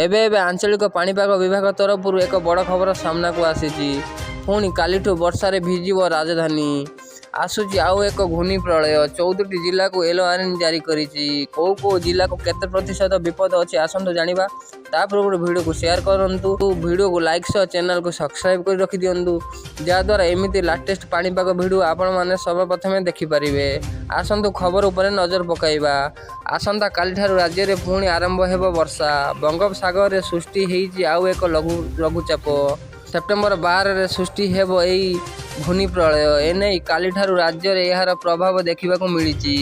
ଏବେ ଏବେ ଆଞ୍ଚଳିକ ପାଣିପାଗ ବିଭାଗ ତରଫରୁ ଏକ ବଡ଼ ଖବର ସାମ୍ନାକୁ ଆସିଛି। ପୁଣି କାଲିଠୁ ବର୍ଷାରେ ଭିଜିବ ରାଜଧାନୀ। ଆସୁଛି ଆଉ ଏକ ଘୂର୍ଣ୍ଣିପ୍ରଳୟ। 14ଟି ଜିଲ୍ଲାକୁ ୟେଲୋ ୱାର୍ଣ୍ଣିଂ ଜାରି କରିଛି। କେଉଁ କେଉଁ ଜିଲ୍ଲାକୁ କେତେ ପ୍ରତିଶତ ବିପଦ ଅଛି, ଆସନ୍ତୁ ଜାଣିବା। ତା ପୂର୍ବରୁ ଭିଡ଼ିଓକୁ ସେୟାର କରନ୍ତୁ, ଭିଡ଼ିଓକୁ ଲାଇକ୍ ସହ ଚ୍ୟାନେଲକୁ ସବସ୍କ୍ରାଇବ୍ କରି ରଖିଦିଅନ୍ତୁ, ଯାହାଦ୍ୱାରା ଏମିତି ଲାଟେଷ୍ଟ ପାଣିପାଗ ଭିଡ଼ିଓ ଆପଣମାନେ ସର୍ବପ୍ରଥମେ ଦେଖିପାରିବେ। ଆସନ୍ତୁ ଖବର ଉପରେ ନଜର ପକାଇବା। ଆସନ୍ତାକାଲିଠାରୁ ରାଜ୍ୟରେ ପୁଣି ଆରମ୍ଭ ହେବ ବର୍ଷା। ବଙ୍ଗୋପସାଗରରେ ସୃଷ୍ଟି ହେଇଛି ଆଉ ଏକ ଲଘୁଚାପ। ସେପ୍ଟେମ୍ବର 12ରେ ସୃଷ୍ଟି ହେବ ଏହି ଘୂର୍ଣ୍ଣିପ୍ରଳୟ। ଏନେଇ କାଲିଠାରୁ ରାଜ୍ୟରେ ଏହାର ପ୍ରଭାବ ଦେଖିବାକୁ ମିଳିଛି।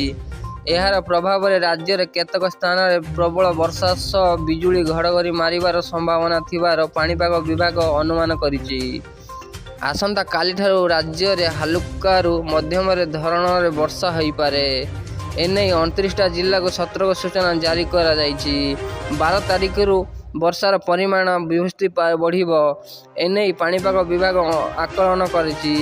ଏହାର ପ୍ରଭାବରେ ରାଜ୍ୟରେ କେତେକ ସ୍ଥାନରେ ପ୍ରବଳ ବର୍ଷା ସହ ବିଜୁଳି ଘଡ଼ଘଡ଼ି ମାରିବାର ସମ୍ଭାବନା ଥିବାର ପାଣିପାଗ ବିଭାଗ ଅନୁମାନ କରିଛି। ଆସନ୍ତାକାଲିଠାରୁ ରାଜ୍ୟରେ ହାଲୁକାରୁ ମଧ୍ୟମ ଧରଣର ବର୍ଷା ହୋଇପାରେ। ଏନେଇ 29ଟା ଜିଲ୍ଲାକୁ ସତର୍କ ସୂଚନା ଜାରି କରାଯାଇଛି। 12 ତାରିଖରୁ ବର୍ଷାର ପରିମାଣ ବୃଦ୍ଧି ବଢ଼ିବ। ଏନେଇ ପାଣିପାଗ ବିଭାଗ ଆକଳନ କରିଛି।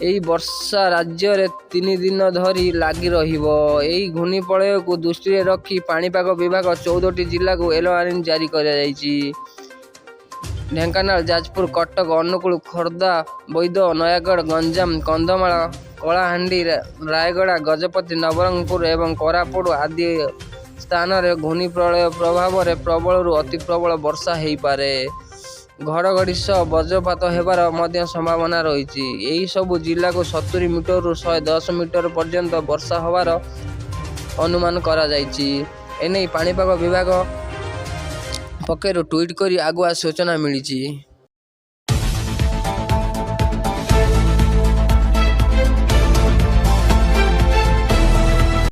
ଏହି ବର୍ଷା ରାଜ୍ୟରେ 3 ଦିନ ଧରି ଲାଗି ରହିବ। ଏହି ଘୂର୍ଣ୍ଣିପ୍ରଳୟକୁ ଦୃଷ୍ଟିରେ ରଖି ପାଣିପାଗ ବିଭାଗ 14ଟି ଜିଲ୍ଲାକୁ ୟେଲୋ ୱାର୍ଣ୍ଣିଂ ଜାରି କରାଯାଇଛି। ଢେଙ୍କାନାଳ, ଯାଜପୁର, କଟକ, ଅନୁଗୁଳ, ଖୋର୍ଦ୍ଧା, ବୌଦ୍ଧ, ନୟାଗଡ଼, ଗଞ୍ଜାମ, କନ୍ଧମାଳ, କଳାହାଣ୍ଡି, ରାୟଗଡ଼ା, ଗଜପତି, ନବରଙ୍ଗପୁର ଏବଂ କୋରାପୁଟ ଆଦି ସ୍ଥାନରେ ଘୂର୍ଣ୍ଣିପ୍ରଳୟ ପ୍ରଭାବରେ ପ୍ରବଳରୁ ଅତି ପ୍ରବଳ ବର୍ଷା ହୋଇପାରେ। ଘଡ଼ଘଡ଼ି ସହ ବଜ୍ରପାତ ହେବାର ମଧ୍ୟ ସମ୍ଭାବନା ରହିଛି। ଏହି ସବୁ ଜିଲ୍ଲାକୁ 70 ମିଟରରୁ 110 ମିଟର ପର୍ଯ୍ୟନ୍ତ ବର୍ଷା ହେବାର ଅନୁମାନ କରାଯାଇଛି। ଏନେଇ ପାଣିପାଗ ବିଭାଗ ପକ୍ଷରୁ ଟ୍ୱିଟ୍ କରି ଆଗୁଆ ସୂଚନା ମିଳିଛି।